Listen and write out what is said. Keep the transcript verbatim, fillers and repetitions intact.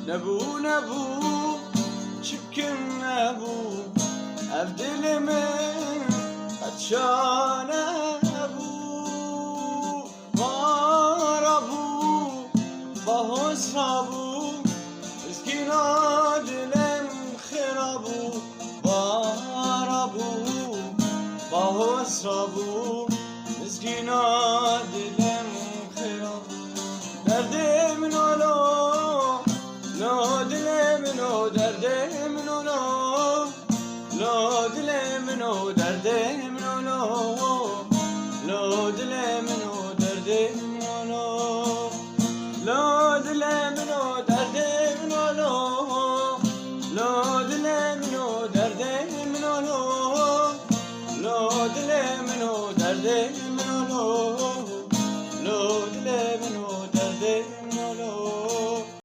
Nebû, nebû, çi bikim nebû, ev dilê min qet şa nebû. Bara bû, bahosra bû, mizgîna dilê min xira bû. Bara bû, bahosra bû, mizgîna dilê min xira bû. Derdê min o lo, lo dilê min o, derdê min o lo, lo dilê min o, derdê